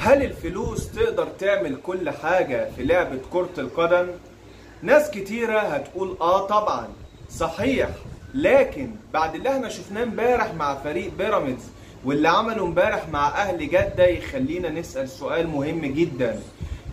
هل الفلوس تقدر تعمل كل حاجة في لعبة كرة القدم؟ ناس كتيرة هتقول آه طبعا صحيح، لكن بعد اللي احنا شفناه امبارح مع فريق بيراميدز واللي عمله امبارح مع أهل جدة يخلينا نسأل سؤال مهم جدا.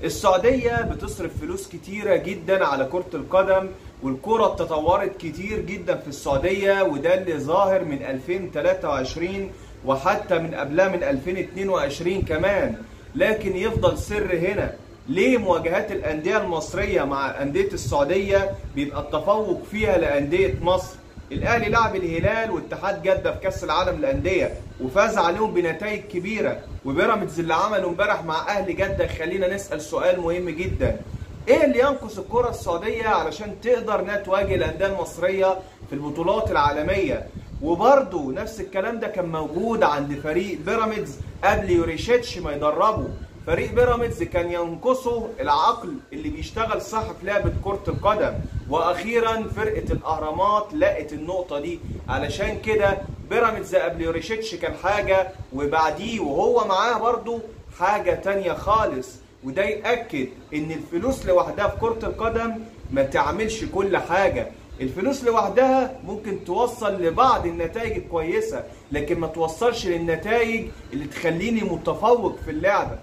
السعودية بتصرف فلوس كتيرة جدا على كرة القدم، والكرة اتطورت كتير جدا في السعودية، وده اللي ظاهر من 2023 وحتى من قبلها من 2022 كمان. لكن يفضل سر هنا، ليه مواجهات الأندية المصرية مع أندية السعودية بيبقى التفوق فيها لأندية مصر؟ الأهلي لعب الهلال واتحاد جدة في كأس العالم للأندية وفاز عليهم بنتائج كبيرة، وبيراميدز اللي عمله امبارح مع أهل جدة خلينا نسأل سؤال مهم جدا، إيه اللي ينقص الكرة السعودية علشان تقدر إنها تواجه الأندية المصرية في البطولات العالمية؟ وبرضه نفس الكلام ده كان موجود عند فريق بيراميدز قبل يوريشيتش ما يدربه. فريق بيراميدز كان ينقصه العقل اللي بيشتغل صح في لعبة كرة القدم، واخيرا فرقة الاهرامات لقت النقطة دي. علشان كده بيراميدز قبل يوريشيتش كان حاجة، وبعديه وهو معاه برضه حاجة تانية خالص. وده يأكد ان الفلوس لوحدها في كرة القدم ما تعملش كل حاجة. الفلوس لوحدها ممكن توصل لبعض النتائج الكويسة، لكن ما توصلش للنتائج اللي تخليني متفوق في اللعبة.